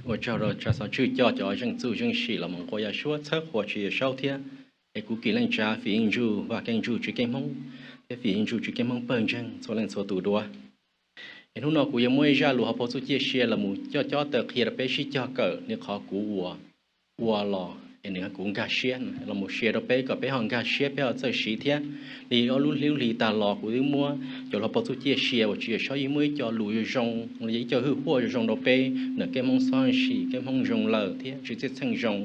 Ua tsaug rau tsav xov tswj coj cov zeej txuj zeej sim los mus nquas yaj suab txhawb qhuas Tswv Yawm Saub thiab. Es kuv Kis Leej Tsav fim ntsuj Vaj Keeb Ntsuj Tswv Keeb Hmoob thiab fim ntsuj Tswv Keeb Hmoob Pawg Ntseeg txhua leej txhua tus dua. Es hnub no kuv yuav muab ib zaj lus hauv phau txuj ciaj sia los mus coj cob taw qhia rau peb sib cog kawm li qhov kuv ua, ua los es nws kuv nkag siab los mus sia rau peb kom peb ho nkag siab peb ho txawj siv thiab. Li ob lub hli tag los kuv twb muab cov hauv phau txuj ciaj sia uas Tswv Yawm Saub yeej muab ib co lus zoo zoo los yog ib co hwj huaj zoo zoo rau peb ntawm Keeb Hmoob Xyob Sim, Keeb Hmoob Zoo Lawm thiab Tswv Txhiaj Txheej Zoo,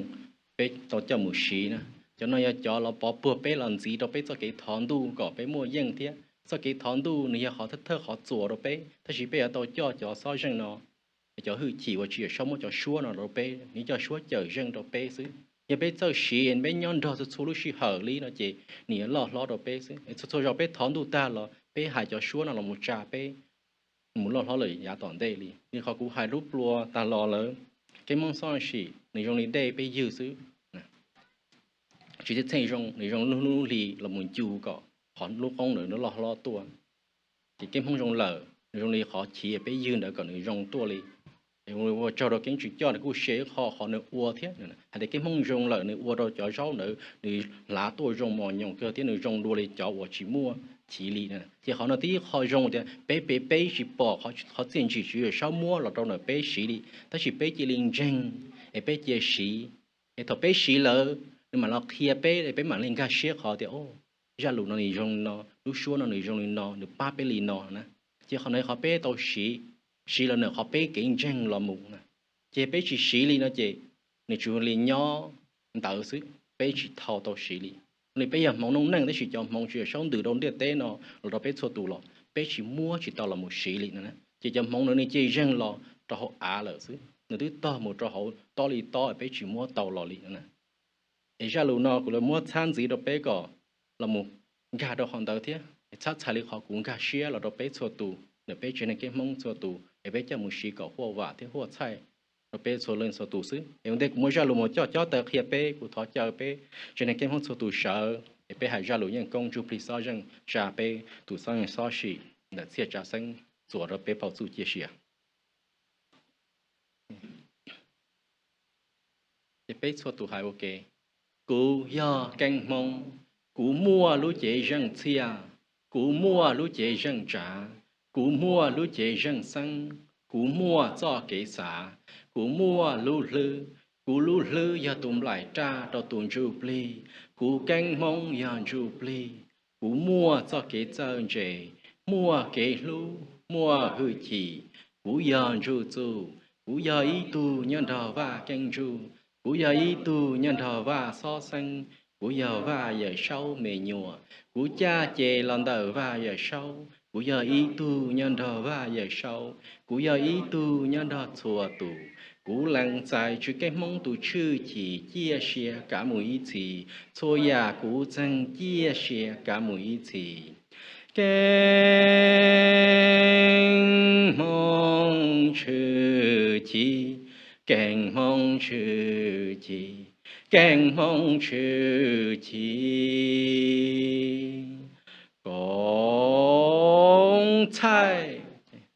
peb tau coj mus siv na. Cov no yog cov los pov puag peb los ntxiv rau peb txoj kev thov ntuj kom peb muaj yeej thiab. Txoj kev thov ntuj nws yog qhov thawj thawj qhov txuas rau peb, tab sis peb yuav tau coj cov xob zeej no, cov hwj chim uas Tswv Yawm Saub muab cov suab no rau peb, nws coj suab cawm zeej rau peb xwb. Yog peb txawj siv, peb nyob nrog txhua txhua lub sij hawm li no ces nws yuav loj hlob rau peb xwb. Txhua txhua zaus peb thov ntuj tag los peb hais cov suab no los mus tsa peb mus loj hlob lawm yav tom ntej li. Li qhov kuv hais lub plua tag los lawm, Keeb Hmoob Xyob Sim nws zoo li dej peb ywg xwb. Tswv Txhiaj Txheej Zoo nws zoo lub hlwb lub hli los mus ncu kom qhov lub qoob ntawd loj hlob tuaj. Ces Keeb Hmoob Zoo Lawm nws zoo li qhov chiv peb ywg ntawd kom nws zoo tuaj li. Ua tsaug rau Keeb Tswv Coj nws kuj sia ib qho qhov nws ua thiab hais tias Keeb Hmoob Zoo Lawm nws ua rau cov zaub ntawd nws hlav tuaj zoo mos nyoos kawg thiab nws zoo dua li cov uas tsis muaj chiv li. Ces qhov no twb ib qho zoo tias peb peb peb tsis pom qhov txiaj ntsig Tswv Yawm Saub muab los rau ntawm peb siv li, tab sis peb cia li ntseeg es peb cia siv. Es thaum peb siv lawm nws mam los qhia peb, peb mam li nkag siab qhov tias zaj lus no nws zoo li no, lub suab no nws zoo li no, nws pab peb li no na. Ces qhov no qhov peb tau siv, siv los ntawm qhov peb kev ntseeg los mus na. Ces peb tsis siv li no ces nws tsuas li nyob ntawd xwb, peb tsis tau tau siv li. Li peb yog hmoov noob neej tab sis cov hmoov Tswv Yawm Saub ntws rau ntiaj teb no los rau peb txhua tus los peb tsis muab tsis tau los mus siv li no. Ces cov hmoov ntawd nws cia li zeeg los rau hauv av lawm xwb, nws twb tog mus rau hauv tob li tob peb tsis muab tau los li no. Es zaj lus no kuv los muab txhab ntxiv rau peb kom los mus nkag rau qhov ntawd thiab txhab txhais li qhov kuv nkag siab los rau peb txhua tus ntawm peb tsev neeg Keeb Hmoob txhua tus es peb coj mus siv kom huaj vam thiab huaj txhaij rau peb txhua leej txhua tus xwb. Es ua ntej kuv muab zaj lus mus coj cob taw qhia peb, kuv thov caw peb tsev neeg Keeb Hmoob txhua tus sawv es peb hais zaj lus yeej koob ntsuj plig xob zeej tsa peb tus xob zeej xob sim ntawm Txhiaj Tsav Xeeb txuas rau peb phau txuj ciaj sia. Ces peb txhua tus hais ua ke: Kuv yog Keeb Hmoob, kuv muaj lub cev zeej txhiaj, kuv muaj lub cev zeej tsav, kuv muaj lub cev zeej xeeb, kuv muaj txoj kev xav, kuv muaj lub hlwb, kuv lub hlwb yog tus nplaim raj rau tus ntsuj plig, kuv Keeb Hmoob yog ntsuj plig, kuv muaj txoj kev txawj ntse, muaj kev hlub, muaj hwj chim, kuv yog ntsuj txuj, kuv yog ib tug nyob nrog Vaj Keeb Ntsuj, kuv yog ib tug nyob nrog Vaj Xob Xeeb, kuv yog Vaj Yawm Saub me nyuam, kuv caj ces los ntawm Vaj Yawm Saub, kuv yog ib tug nyob nrog Vaj Yawm Saub, kuv yog ib tug nyob nrog txhua tus. Kuv lees txais Tswv Keeb Hmoob tus tshwj chim ciaj sia kav mus ib txhis, txhua yam kuv txeeg ciaj sia kav mus ib txhis. Keeb Hmoob tshwj chim, Keeb Hmoob tshwj chim, Keeb Hmoob tshwj chim, koob txhaij.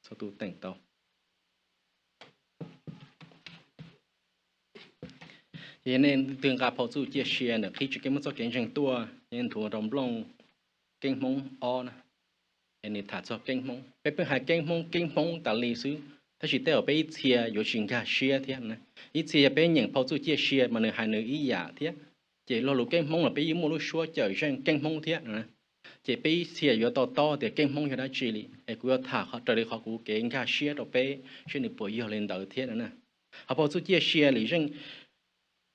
Txhua tus teem tau. Ces nej twg nqa phau txuj ciaj sia ntawm qhib Tswv Keeb Hmoob txoj kev ntseeg tuaj, nej nthuav rau nplooj Keeb Hmoob ob na. Es nws tham txog Keeb Hmoob, peb pheej hais Keeb Hmoob, Keeb Hmoob tas li xwb, tab sis tej zaum peb ib txhia yuav tsis nkag siab thiab na. Ib txhia yog peb nyeem phau txuj ciaj sia mas nws hais nws ib yam thiab. Ces lo lus Keeb Hmoob los peb yeej muaj lub suab cawm zeej Keeb Hmoob thiab na. Ces peb ib txhia yuav tau taub tias Keeb Hmoob yog dab tsi li, es kuv yuav tham raws li qhov kuv kev nkag siab rau peb seb nws puas yog li ntawd thiab na. Hauv phau txuj ciaj sia Lim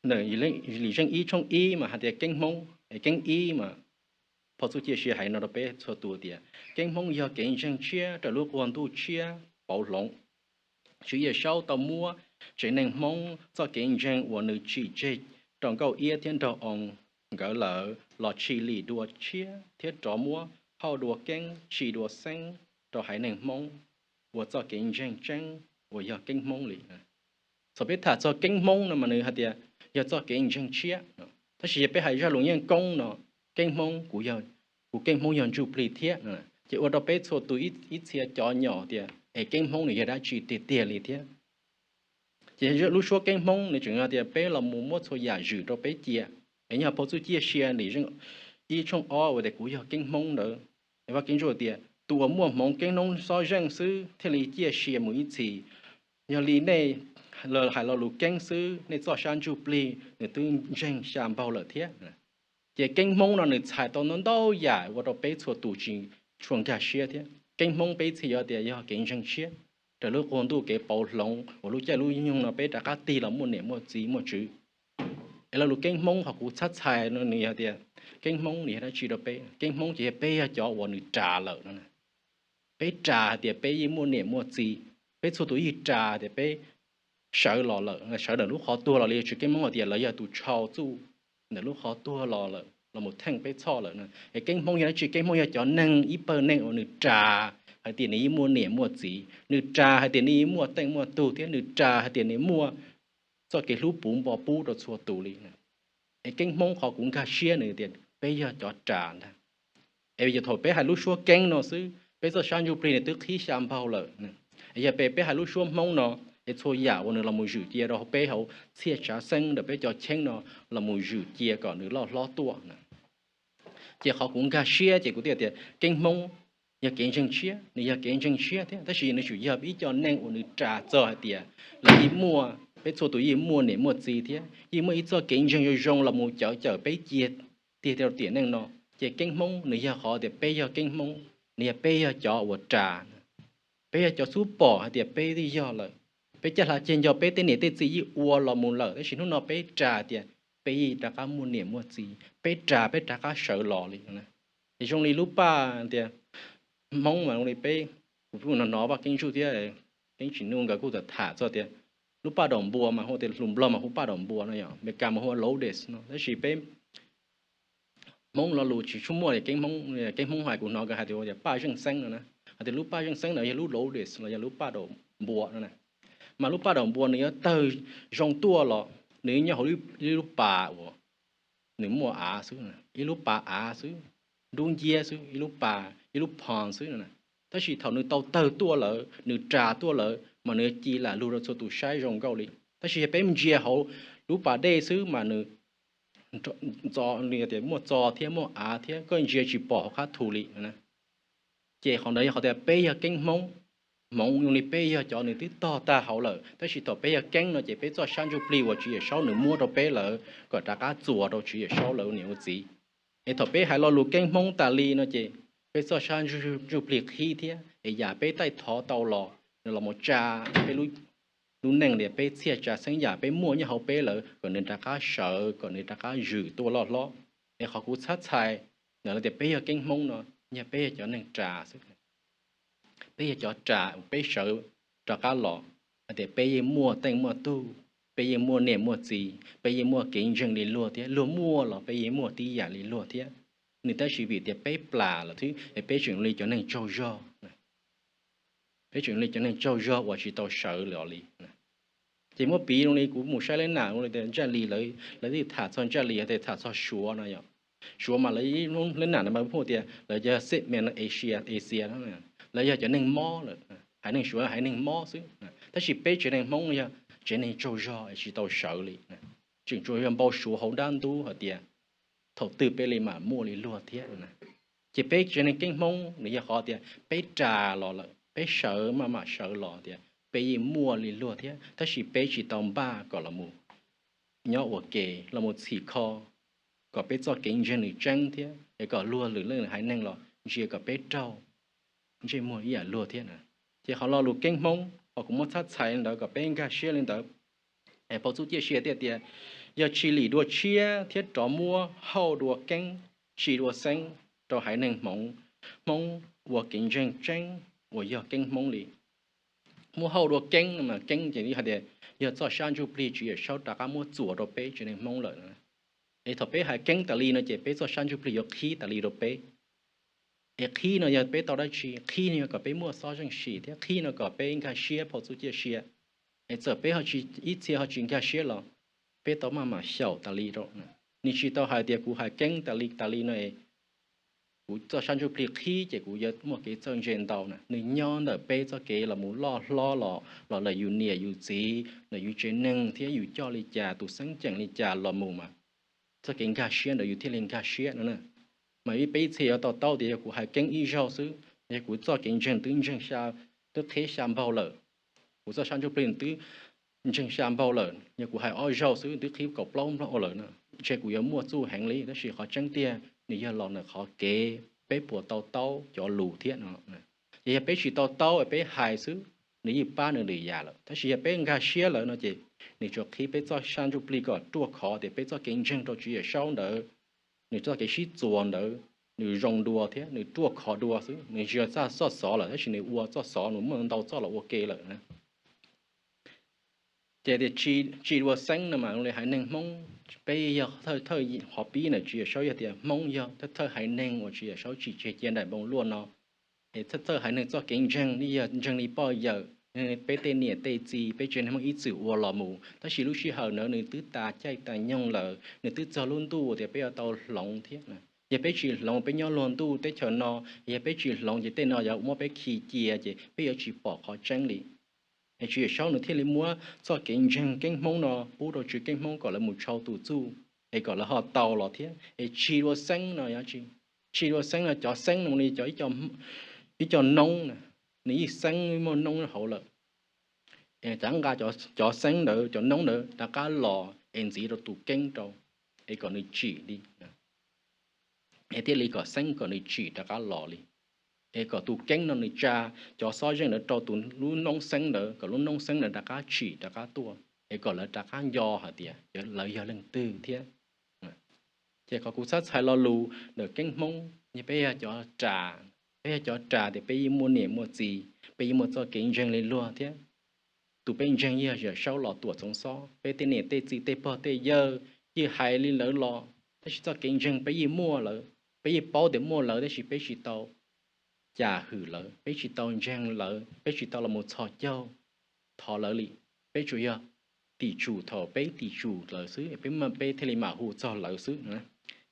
Zeej ib tshooj ib mas hais tias Keeb Hmoob, Keeb ib mas phau txuj ciaj sia hais no rau peb txhua tus tias Keeb Hmoob yog kev ntseeg tshiab raws lub qub hau ntuj tshiab pauv hloov. Tswv Yawm Saub tau muab tsev neeg Hmoob txoj kev ntseeg uas nws tsim tseg rau Nkauj Iab thiab Nraug Oo nkawd lawm los tshim lim dua tshiab thiab rov muab hauj dua keeb tshim dua xeeb rau haiv neeg Hmoob ua txoj kev ntseeg tseeb uas yog Keeb Hmoob li. Thaum peb tham txog Keeb Hmoob no mas nws hais tias yog txoj kev ntseeg tshiab, tab sis yog peb hais zaj lus yeej koob no, Keeb Hmoob, kuv Keeb Hmoob yog ntsuj plig thiab, ces ua rau peb txhua tus ib txhia cov nyom tias es Keeb Hmoob nws yog dab tsi tiag tiag li thiab. Ces lub suab Keeb Hmoob nws tseem yog tias peb los mus muab txhua yam zwm rau peb cia. Es nyob Phau Txuj Ciaj Sia ntawm ib tshooj ob uas tias kuv yog Keeb Hmoob ntawd, Vaj Keeb Ntsuab tias tus uas muaj hmoov Keeb Hmoob xob zeej xwb thiaj li ciaj sia mus ib txhis. Yog li nej hais lo lus Keeb xwb, nej txoj sab ntsuj plig nws twb ntseeg xya npaug lawm thiab. Ces Keeb Hmoob no nws txhais tau ntau ntau yam ua rau peb txhua tus tsis tshua nkag siab thiab. Keeb Hmoob peb txhia yuav tias yog kev ntseeg tshiab, raws lub qub ntuj kev pauv hloov uas lub caij lub nyoog no peb rov qab tig los muaj niam muaj txiv muaj tswv. Es lo lus Keeb Hmoob qhov kuv txhab txhais no nws yog tias Keeb Hmoob nws yog dab tsi rau peb? Keeb Hmoob ces yog peb yog cov uas nws ras lawm no. Peb ras hais tias peb yeej muaj niam muaj txiv, peb txhua tus yeej ras tias peb sawv los lawm, sawv ntawm lub qhov tuag los li. Tseem Keeb Hmoob hais tias lawv yog tus tshau txuj ntawm lub qhov tuag los lawm los mus theej peb txhoj lawm no. Es Keeb Hmoob yog dab tsi? Keeb Hmoob yog cov neeg, ib pawg neeg uas nws ras hais tias nws yeej muaj niam muaj txiv, nws ras hais tias nws yeej muaj teej muaj tug thiab nws ras hais tias nws muaj txoj kev hlub puv npo pub rau txhua tus li. Es Keeb Hmoob qhov kuv nkag siab nws tias peb yog cov ras ntag. Es yog thaum peb hais lub suab Keeb no xwb, peb txoj sab ntsuj plig nws twb qhib xya npaug lawm. Es yog peb, peb hais lub suab Hmoob no, es txhua yam uas nws los mus zwm cia rau peb hauv txhiaj tsav xeeb ntawm peb cov cheeb no los mus zwm cia kom nws loj hlob tuaj. Ces qhov kuv nkag siab ces kuv thiaj tias Keeb Hmoob yog kev ntseeg tshiab, nws yog kev ntseeg tshiab thiab, tab sis nws tsuas yog ib co neeg uas nws ras txog hais tias lawv yeej muaj, peb txhua tus yeej muaj niam muaj txiv thiab yeej muaj ib txoj kev ntseeg zoo zoo los mus cawm cawm peb cia tiag rau tiam neej no. Ces Keeb Hmoob nws yog qhov tias peb yog Keeb Hmoob, nws yog peb yog cov uas ras. Peb yog cov xub pom hais tias peb twb yog lawm. Peb caj hla ceg nco peb tej niam tej txiv yeej ua los mus lawm, tab sis hnub no peb ras tias peb yeej rov qab muaj niam muaj txiv, peb ras peb rov qab sawv los li. Es zoo li lub paj tias Hmoob mas zoo li peb, kuv kuj hnov hnov Vaj Keeb Ntsuab thiab Keeb Tsim Nuj nkawd kuj tham tham txog tias lub paj daum npua mas hu tias, lus Nplog mas hu paj daum npua no, yog Meskas mas hu ua Lotus no, tab sis peb Hmoob lo lus tsis tshua muaj li. Keeb Hmoob, Keeb Hmoob hais kuv hnov nkawd hais tias ua tias paj zeej xeeb no na, hais tias lub paj zeej xeeb no yog lub Lotus los yog lub paj daum npua no na. Mas lub paj daum npua nws yuav tawg zoo tuaj los nws nyob hauv ib lub pas uas nws muaj av xwb, ib lub pas av xwb, dub nciab xwb, ib lub pas, ib lub pond xwb no na. Tab sis thaum nws tau tawg tuaj lawm, nws ras tuaj lawm mas nws ci lam lug rau txhua tus saib zoo nkauj li. Tab sis yog peb ntsia hauv lub pas dej xwb mas nws muaj txo thiab muaj av thiab koj ntsia tsis pom hauv qab thu li. Ces qhov ntawd yog qhov tias peb yog Keeb Hmoob, Hmoob zoo li peb yog cov nws twb tog tag hauv lawm, tab sis thaum peb yog Keeb no ces peb txoj sab ntsuj plig uas Tswv Yawm Saub nws muab rau peb lawm kom rov qab txuas rau Tswv Yawm Saub lawv niam ua txiv. Es thaum peb hais lo lus Keeb Hmoob tas li no ces peb txoj sab ntsuj plig qhib thiab, es yam peb taij thov tau los nws los mus tsa peb lub neej tias peb txhiaj tsa xeeb yam peb muaj nyob hauv peb lawm kom nws rov qab sawv, kom nws rov qab zwm tuaj loj hlob. Es qhov kuv txhab txhais ntawm tias peb yog Keeb Hmoob no yog peb yog cov neeg ras xwb. Peb yog cov ras, peb sawv rov qab los hais tias peb yeej muaj teej muaj tug, peb yeej muaj niam muaj txiv, peb yeej muaj kev ntseeg li luag thiab, luag muaj los peb yeej muaj tib yam li luag thiab. Nws tab sis vim tias peb plam lawm xwb es peb tseem li cov neeg tsaug zog, peb tseem li cov neeg tsaug zog uas tsis tau sawv los li. Ces muab piv zoo li kuv mus saib leb nam, Ntsaj Lis, lawv twb tham txog Ntsaj Lis, yog tias tham txog Suav no yom. Suav mas lawv leb nam no mas pheej tias lawv yog Segment Asia, Asia, lawv yog cov neeg mob lawm, haiv neeg Suav haiv neeg mob xwb. Tab sis peb tsev neeg Hmoob yog tsev neeg tsaug zog tsis tau sawv li, tseem tsuas yog npau suav hauv dab ntub hais tias thaum twg peb li mam muaj li luag thiab. Ces peb tsev neeg Keeb Hmoob nws yog qhov tias peb ras los lawm, peb sawv maj mam sawv los tias peb yeej muaj li luag thiab, tab sis peb tsis tau npaj kom los mus nyob ua ke, los mus txhim kho kom peb txoj kev ntseeg nws tseeb thiab es kom luag lwm leej lwm haiv neeg los ntsia kom peb raug ntsej muag ib yam luag thiab na. Ces qhov lo lus Keeb Hmoob qhov kuv muab txhab txhais li ntawd kom peb nkag siab li ntawd. Phau Txuj Ciaj Sia thiaj tias, yog tsis lim dua tshiab thiab rov muab hauj dua keeb, tsis dua xeeb rau haiv neeg Hmoob, Hmoob ua kev ntseeg tseeb uas yog Keeb Hmoob li. Muab hauj dua keeb no mas keeb ces hais tias yog txoj sab ntsuj plig Tswv Yawm Saub rov qab muab txuas rau peb tsev neeg Hmoob lawm. Es thaum peb hais keeb tas li no ces peb txoj sab ntsuj plig yuav qhib tas li rau peb. Es qhib no yog peb tau dab tsi? Qhib no yog kom peb muaj xob zeej sim thiab qhib no kom peb nkag siab Phau Txuj Ciaj Sia. Es txawm peb ib txhia ho tsis nkag siab los peb tau maj mam xyaum tas li rau. Nws tsis tau hais tias kuv hais keeb tas li tas li no es Kuv txoj sab ntsuj plig qhib ces kuv yuav muaj kev txawj ntse ntau na. Nws nyob ntawm peb txoj kev los mus loj hlob los los lawm yus niam yus txiv, lawm yus tsev neeg thiab yus coj li cas, tus xeeb ceem li cas los mus mas txoj kev nkag siab ntawd yus thiaj li nkag siab no na. Mas peb ib txhia yuav to taub tias yog kuv hais keeb ib zaug xwb, yog kuv txoj kev ntseeg twb ntseeg xya, twb qhib xya npaug lawm, kuv txoj sab ntsuj plig twb ntseeg xya npaug lawm, yog kuv hais ob zaug xwb twb qhib kaum plaub npaug lawm no, ntshe kuv yuav muaj txuj heev li. Tab sis qhov tseeb tiag nws yog los ntawm qhov kev peb puas to taub cov lus thiab no. Ces yog peb tsis to taub peb hais xwb, nws yeej pab nws lwm yam lawm. Tab sis yog peb nkag siab lawm no ces nws tsuas qhib peb txoj sab ntsuj plig kom ruaj khov tias peb txoj kev ntseeg rau Tswv Yawm Saub ntawd, nws txoj kev sib txuas ntawd, nws zoo dua thiab nws ruaj khov dua xwb. Nws tsis yog txoj xov lawm, tab sis nws ua txoj xov, nws muaj ntau txoj los ua ke lawm na. Ces tias tsis dua xeeb no mas li haiv neeg Hmoob, peb yog thawj thawj hov pib na, Tswv Yawm Saub yog tias Hmoob yog thawj thawj haiv neeg uas Tswv Yawm Saub tsim tseg cia nraim npoo luaj no. Es thawj thawj haiv neeg txoj kev ntseeg ne yog ntseeg li poj yawm, peb tej niam tej txiv, peb tsev neeg Hmoob ib txwm ua los mus, tab sis lub sij hawm ntawd nws twb tas caij tas nyoog lawm, nws twb txog lub ntuj tias peb yuav tau hloov thiab. Yog peb tsis hloov, peb nyob luag ntuj teb chaws no, yog peb tsis hloov ces tej no yuav muab peb khi cia ces peb yuav tsis pom qhov tseeb li. Es Tswv Yawm Saub nws thiaj li muab txoj kev ntseeg keeb Hmoob no pub rau tsev keeb Hmoob kom lawv mus tshau tus txuj, es kom lawv ho tau los thiab. Es tsis dua xeeb no yog tsis, tsis dua xeeb no, cov xeeb no li cov, ib co noob na, nws yeej xeeb muaj noob hauv lawm. Es rov nqa cov xeeb ntawd, cov noob ntawd rov qab los es ntxiv rau tus keeb rau, es kom nws tsim li, es thiaj li kom xeeb kom nws tsim rov qab los li. Es kom tus keeb no nws tsa cov xob zeej ntawd rau tus lub noob xeeb ntawd, kom lub noob xeeb ntawd rov qab tsim rov qab tuaj, es kom lawv rov qab nco hais tias lawv yog leej twg thiab. Ces qhov kuv txhab txhais lo lus ntawm keeb Hmoob, peb yog cov ras, peb yog cov ras tias peb yeej muaj niam muaj txiv, peb yeej muaj txoj kev ntseeg li luag thiab. Tus peb ntseeg yog Yawm Saub Los Tuam Txoov Xob, peb tej niam tej txiv tej pog tej yawg yeej hais li lawv los, tab sis txoj kev ntseeg peb yeej muaj lawv, peb yeej paub tias muaj lawv, tab sis peb tsis tau cas hwm lawv, peb tsis tau ntseeg lawv, peb tsis tau los mus txhos caug thov lawv li. Peb tsuas yog tim tsum thaum peb tim tsum lawv xwb, peb, peb thiaj li mam hu txog lawv xwb.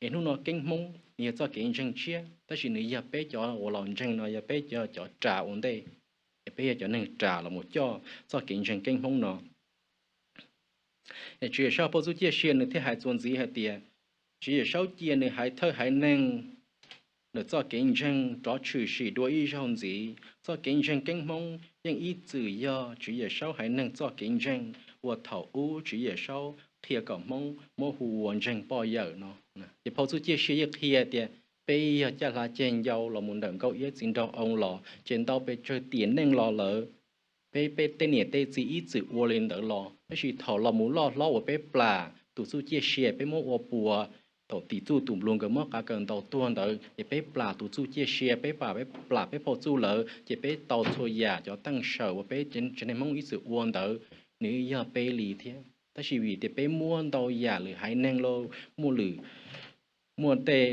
Es hnub no keeb Hmoob nws yog txoj kev ntseeg tshiab, tab sis nws yog peb cov uas los ntseeg no yog peb cov, cov ras ua ntej, es peb yog cov neeg ras los mus coj txoj kev ntseeg keeb Hmoob no. Es Tswv Yawm Saub phau txuj ciaj sia nws thiaj hais txuas ntxiv hais tias, Tswv Yawm Saub cia nws haiv thawj haiv neeg ntawm txoj kev ntseeg rov tshwm sim dua ib zaug ntxiv. Txoj kev ntseeg keeb Hmoob yeej ib txwm yog Tswv Yawm Saub haiv neeg txoj kev ntseeg uas thaum ub Tswv Yawm Saub qhia kom Hmoob muab hu ua ntseeg poj yawm no. Ces phau txuj ciaj sia yeej qhia tias peb yog caj hlab ceg ncau los mus ntawm nkauj iab txiv nraug oo los ces ntau pes tsawg tiam neej los lawm, peb, peb tej niam tej txiv ib txwm ua li ntawd los, tab sis thaum los mus loj hlob uas peb plam tus txuj ciaj sia peb muab ua puas, thaum tim txuj tus nplua nkawd muab qav kaws ntaus tuag ntawd ces peb plam tus txuj ciaj sia, peb plam, peb plam peb phau txuj lawm ces peb tau txhua yam cov teej saws uas peb tsev neeg Hmoob ib txwm ua ntawd, nws yog peb li thiab. Tab sis vim tias peb muab ntau yam lwm haiv neeg los muaj lwm, muaj tej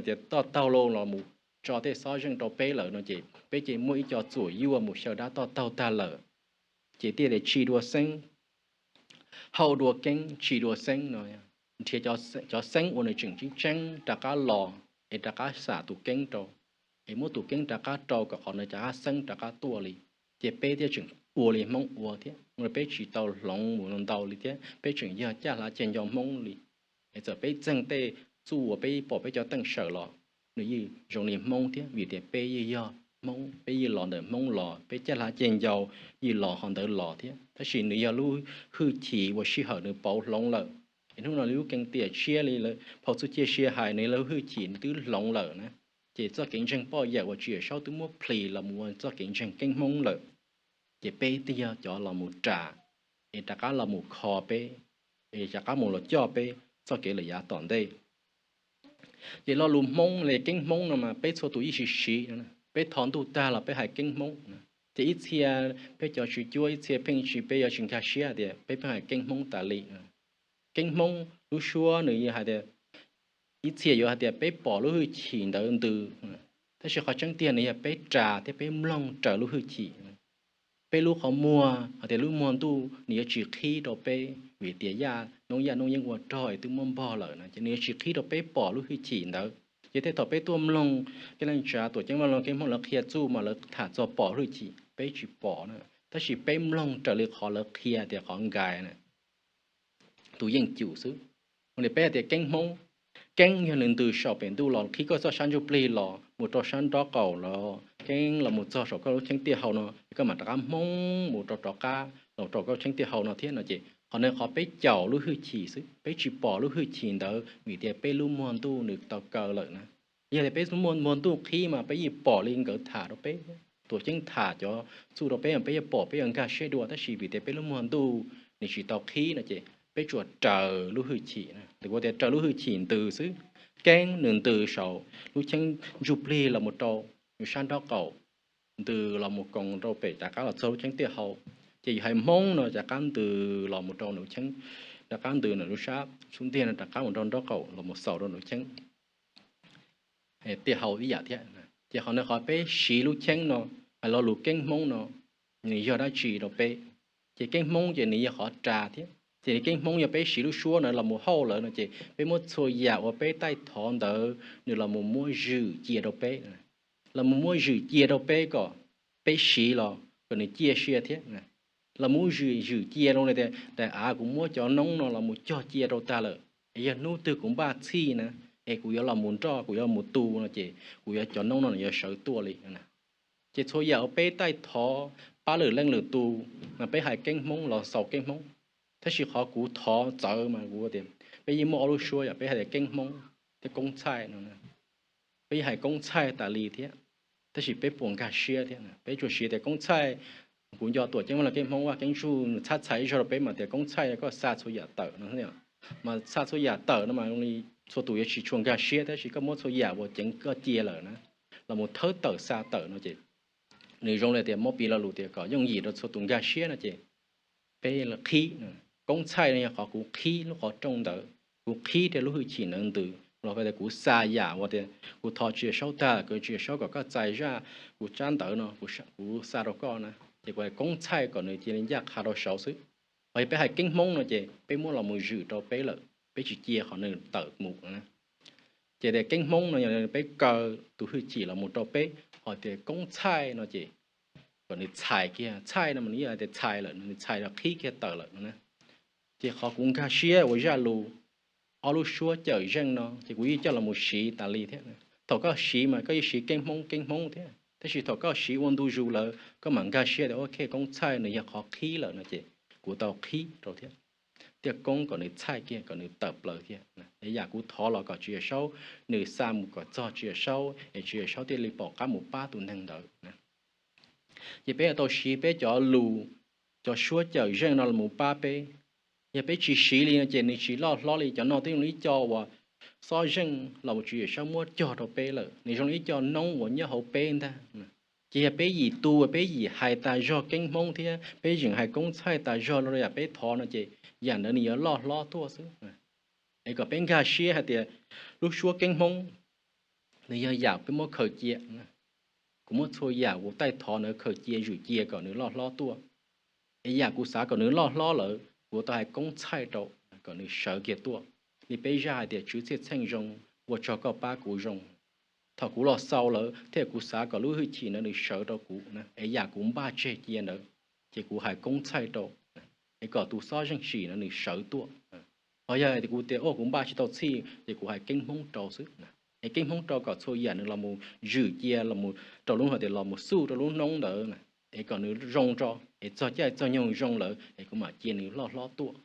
tias toj taug los los mus tso tej xob zeej rau peb lawm no ces peb ces muaj ib co txuam yuaj mus xyaw dab toj taug tag lawm. Ces thiaj li tsis dua xeeb, hau dua keeb tsis dua xeeb no, nrhiav cov xeeb uas nws tseem tseeb tseeb rov qab los, es rov qab xam tus keeb rau, es muab tus keeb rov qab rau kom qhov nws rov qab xeeb rov qab tuaj li. Ces peb thiaj tseem ua li Hmoob ua thiab, peb tsis tau hloov mus ntau li thiab, peb tseem yog caj hlab ceg ncau Hmoob li. Es txawm peb txeeg tej txuj uas peb pom peb cov teej saws los, nws yeej zoo li Hmoob thiab, vim tias peb yeej yog Hmoob, peb yeej los ntawm Hmoob los, peb caj hlab ceg ncau yeej los qhov ntawd los thiab. Tab sis nws yog lub hwj chim uas sij hawm nws pauv hloov lawm. Es hnub no lub keeb tiam tshiab li phau txuj ciaj sia hais nws lub hwj chim nws twb hloov lawm na. Ces txoj kev ntseeg poj yawm uas Tswv Yawm Saub twb muab plhis los mus ua txoj kev ntseeg keeb Hmoob lawm. Ces peb thiaj yog cov los mus ras, es rov qab los mus kho peb, es rov qab mus los coj peb txoj kev lawm yav tom ntej. Ces lo lus Hmoob li keeb Hmoob no mas peb txhua tus yeej siv siv, peb thov ntuj tag los peb hais keeb Hmoob. Ces ib txhia peb cov tswv cuab ib txhia pheej tsis, peb yuav tsis nkag siab tias peb pheej hais keeb Hmoob tas li. Keeb Hmoob lub suab nws hais tias, ib txhia yuav hais tias peb pom lub hwj chim ntawd ntws, tab sis qhov tseeb tiag nws yog peb ras thiab peb mloog raws lub hwj chim. Peb lub qhov muag hais tias lub muag ntuj nws yuav tsis qhib rau peb, vim tias yaj noob, yaj noob yeeb ua rog es twb muab npog lawm no ces nws yuav tsis qhib rau peb pom lub hwj chim ntawd. Ces tej thaum peb tuaj mloog kev leej tsa tuam ceeb vaj loog keeb hmoob lawv qhia txuj mas lawv tham txog pom hwj chim, peb tsis pom na, tab sis peb mloog raws li qhov lawv qhia tias qhov nkais na, tus yeej cum xwb. Ua li peb hais tias keeb hmoob, keeb yog nws ntws saum pem ntuj los qhib koj txoj sab ntsuj plig los mus rau sab nraub qaum los keeb los mus txog saum koj lub cheeb tiaj hau no, koj mam rov qab hmoob mus rau rov qab los rau koj cheeb tiaj hau no thiab no ces qhov no qhov peb caum lub hwj chim xwb, peb tsis pom lub hwj chim ntawd vim tias peb lub muag ntuj nws tau kaw lawm na. Yog tias peb muaj muag ntuj qhib mas peb yeej pom li nkawd tham rau peb, tuam ceeb tham cov txuj rau peb mas peb yeej pom, peb yeej nkag siab dua, tab sis vim tias peb lub muag ntuj nws tsis tau qhib no ces peb tsuas raws lub hwj chim na. Kuv tias raws lub hwj chim ntws xwb. Keeb nws ntws saum lub cheeb ntsuj plig los mus rau nws sab nraub qaum, ntws los mus koos rau pem rov qab los txog lub cheeb tiaj hau. Ces yog hais hmoob no rov qab ntws los mus rau nws cheeb, rov qab ntws nws lub sab xub ntiag no rov qab mus rau nraub qaum los mus xaus rau nws cheeb tiaj hau ib yam thiab. Ces qhov no qhov peb siv lub cheeb no, hais lo lus keeb hmoob no, nws yog dab tsi rau peb? Ces keeb hmoob ces nws yog qhov ras thiab. Ces keeb hmoob yog peb siv lub suab no los mus hauj lwm no ces peb muab txhua yam uas peb taij thov ntawd nws los mus muab zwm cia rau peb, los mus muab zwm cia rau peb kom peb siv los kom nws ciaj sia thiab. Los muab zwm, zwm cia rau tias, daim av kuv muab cov noob no los mus cog cia rau tag lawm, yog hnub twg kuv npaj txhij na, es kuv yuav los mus nroj, kuv yuav los mus tu no ces kuv yuav cov noob no yuav sawv tuaj li. Ces txhua yam uas peb taij thov pab lwm leej lwm tus mas peb hais keeb hmoob los xaus keeb hmoob. Tab sis qhov kuv thov txawv mas kuv tias peb yeej muaj ob lub suab yom, peb hais tias keeb hmoob thiab koob txhaij no. Peb yeej hais koob txhaij tas li thiab, tab sis peb puas nkag siab thiab? Peb tsuas siv tias koob txhaij, kuv nco tuam ceeb vaj loog keeb hmoob Vaj Keeb Tsuj nws txhab txhais ib zaug rau peb mas tias koob txhaij koj xa txhua yam tawm no, mas xa txhua yam tawm no mas txhua tus yuav tsis tshua nkag siab, tab sis koj muab txhua yam uas ceev koj cia lawm na los mus thawb tawm xa tawm no ces nws zoo li tias muab piv lo lus tias kom yooj yim rau txhua tus nkag siab no ces peb qhib. Koob txhaij no yog qhov kuv qhib lub qhov rooj ntawd, kuv qhib rau lub hwj chim ntawd ntws los tias kuv xa yam uas tias kuv thov Tswv Yawm Saub tag, kuv Tswv Yawm Saub kom koj txais zaj kuv tsab ntawv no, kuv xa rau koj na, ces kuv hais koob txhaij kom nws cia li ncaj qha rau saud xwb. Ho yog peb hais keeb hmoob no ces peb muab los mus zwm rau peb lawm, peb tsis cia qhov nws tawm mus na. Ces tias keeb hmoob no yog peb kaw tus hwj chim los mus rau peb, ho tias koob txhaij no ces kom nws txhais kiag, txhaij no mas nws yeej hais tias txhais lawm, nws txhais los qhib kiag tawm lawm no na. Ces qhov kuv nkag siab ua zaj lus ob lub suab cawm zeej no ces kuv yeej coj los mus siv tas li thiab. Thaum koj siv mas koj yeej siv keeb hmoob keeb hmoob thiab, tab sis thaum koj siv ua ntu zus lawm koj mam nkag siab tias ok, koob txhaij nws yog qhov qhib lawm no ces kuv tau qhib rau thiab, thiaj koob kom nws txhaij kiag kom nws tawm plaws thiab. Es yam kuv thov los kom Tswv Yawm Saub nws xa mus kom txog Tswv Yawm Saub es Tswv Yawm Saub thiaj li pom qab mus pab tus neeg ntawd. Ces peb yuav tau siv peb cov lus, cov suab cawm zeej no los mus pab peb. Yog peb tsis siv li no ces nws tsis loj hlob li. Cov no twb zoo li ib co uas xob zeej los mus Tswv Yawm Saub muab cog rau peb lawm, nws zoo li ib co noob uas nyob hauv peb ntag. Ces yog peb yim tu, peb yim hais tas zog keeb hmoob thiab peb yeem hais koob txhaij tas zog rau yam peb thov no ces yam ntawd nws yuav loj hlob tuaj xwb. Es kom peb nkag siab hais tias lub suab keeb hmoob nws yog yam peb muab khaws cia. Kuv muab txhua yam kuv taij thov ntawd khaws cia zwm cia kom nws loj hlob tuaj. Es yam kuv xav kom nws loj hlob lawm kuv tau hais koob txhaij rau kom nws sawv kiag tuaj. Li peb zaj hais tias Tswv Txhiaj Txheej zoo, ua tsaug koj pab kuv zoo. Thaum kuv los xaus lawm thiab kuv xav kom lub hwj chim ntawd nws sawv rau kuv na, es yam kuv npaj tseg cia ntawd ces kuv hais koob txhaij rau, es kom tus xob zeej sim no nws sawv tuaj. Ho yog kuv tias ua kuv npaj tsis tau txhij ces kuv hais keeb hmoob rau xwb. Es keeb hmoob rau kom txhua yam nws los mus zwm cia los mus rau lub, hais tias los mus xuj rau lub noob ntawd na, es kom nws zoo tso, es txog caij txog nyoog zoo lawm es kuv mam cia nws loj hlob tuaj.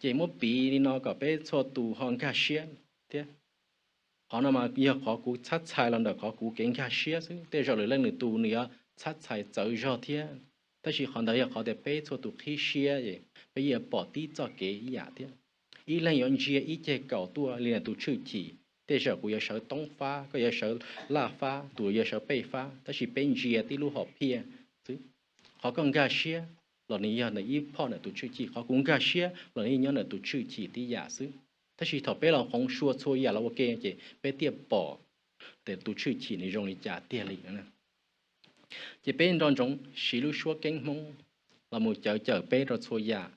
Ces muab piv li no kom peb txhua tus ho nkag siab thiab. Qhov no mas yog qhov kuv txhab txhais los ntawm qhov kuv kev nkag siab xwb, tej zaum lwm leej lwm tus nws yuav txhab txhais txawv zog thiab. Tab sis qhov ntawd yog qhov tias peb txhua tus qhib siab es peb yuav pom tib txoj kev ib yam thiab. Ib leeg yuav ntsia ib ceg kaum tuaj li ntawm tus tshwj chim, tej zaum kuv yuav sawv toob fab, koj yuav sawv laj fab, tus yuav sawv pej fab, tab sis peb ntsia tib lub hom phiaj xwb. Qhov koj nkag siab los nws yog ntawm ib phoj ntawm tus tshwj chim, qhov kuv nkag siab los nws yeej nyob ntawm tus tshwj chim tib yam xwb. Tab sis thaum peb los qoov sua txhua yam los ua ke ces peb thiaj pom tias tus tshwj chim nws zoo li cas tiag li. Ces peb nco ntsoov siv lub suab keeb hmoob los mus cawm cawm peb rau txhua yam.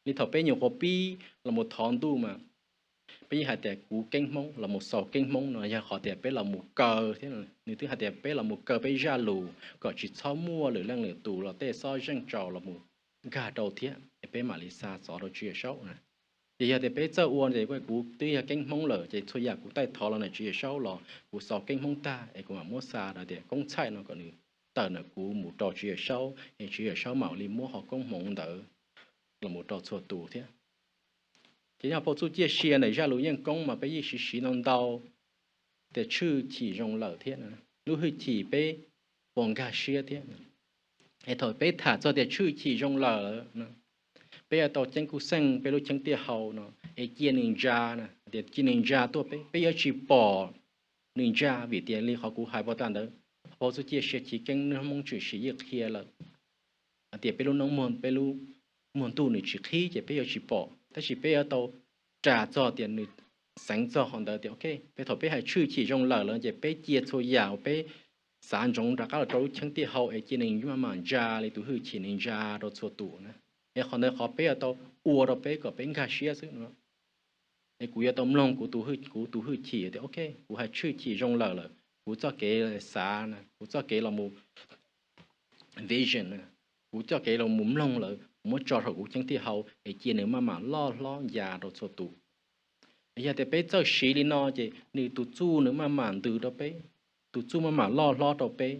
Li thaum peb nyuam qhuav pib los mus thov ntuj mas Peb hais tias kuv keeb Hmoob, los mus xaus keeb Hmoob no yog qhov tias peb los mus kaw thiab, nws twb hais tias peb los mus kaw peb zaj lus kom tsis txhob muaj lwm leej lwm tus los tej xob zeej tsaus los mus nkag rau thiab es peb mam li xa xov rau Tswv Yawm Saub na. Ces yog tias peb txawj ua ces kuv twb yog keeb Hmoob lawm ces txhua yam kuv taij thov los ntawm Tswv Yawm Saub los kuv xaus keeb Hmoob tag es kuv mam muab xa rau tias koob txhaij no kom nws tawm ntawm kuv mus rau Tswv Yawm Saub es Tswv Yawm Saub mam li muab qhov koob hmoov ntawd los mus rau txhua tus thiab. Ces nyob phau txuj ciaj sia ntawm zaj lus yeej koob mas peb yeej siv siv ntau ntau tias tshwj chim zoo lawm thiab, lub hwj chim peb puas nkag siab thiab. Es thaum peb tham txog tias tshwj chim zoo lawm, peb yuav tau ceeb kuj xeej peb lub cheeb tiaj hau no es cia nws ntsa, tias cia nws ntsa tuaj peb, peb yuav tsis pom nws ntsa, vim tias li qhov kuv hais puag ta ntawd, phau txuj ciaj sia chiv keeb Hmoob tshwm sim yeej qhia lawm hais tias peb lub noob, peb lub muag ntuj nws tsis qhib ces peb yuav tsis pom, tab sis peb yuav tau ras txog tias nws xeev txog qhov ntawd tias ok, peb thaum peb hais tshwj chim zoo lawm lawm ces peb cia txhua yam uas peb xav ntsoov rov qab los rau lub cheeb tiaj hau es cia nws maj mam ntsa li tus hwj chim nws ntsa rau txhua tus na. Es qhov ntawd qhov peb yuav tau ua rau peb kom peb nkag siab xwb no. Es kuv yuav tau mloog kuv tus hwj, kuv tus hwj chim tias ok, kuv hais tshwj chim zoo lawm lawm, kuv txoj kev xav na, kuv txoj kev los mus vision na, kuv txoj kev los mus mloog lawm kuv muab tso saum kuv cheeb tiaj hau es cia nws maj mam loj hlob ya rau txhua tus. Yog tias peb txawj siv li no ces nws tus txuj nws maj mam ntws rau peb, tus txuj maj mam loj hlob rau peb,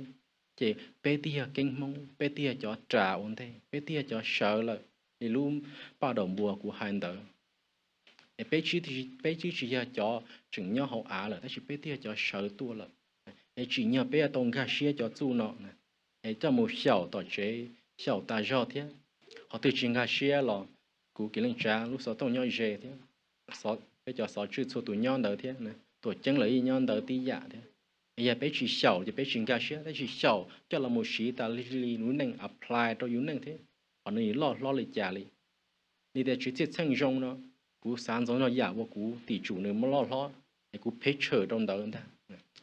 ces peb thiaj yog keeb Hmoob, peb thiaj yog cov ras ua ntej, peb thiaj yog cov sawv lawm li lub paj daum npua kuv hais ntawd. Es peb twb tsis yog cov tseem nyob hauv av lawm tab sis peb thiaj yog cov sawv tuaj lawm. Es tsim nyog peb yuav tau nkag siab cov txuj no es coj mus xyaum tom tsev, xyaum tas zog thiab. Qhov twg tsis nkag siab los kuv Kiv Leej Tsav lub xov tooj nyob ze thiab, peb cov xov tswj txhua tus nyob ntawd thiab, tuam ceeb lawv yeej nyob ntawd tib yam thiab. Es yog peb tsis xyaum ces peb tsis nkag siab, tab sis xyaum coj los mus siv tas li lub neej apply rau yus neej thiab, qhov nws loj hlob li cas li. Li tias Tswv Txhiaj Txheej Zoo no, kuv xav ntsoov zog yam uas kuv tim tsum nws muab loj hlob es kuv picture rau ntawd ntag.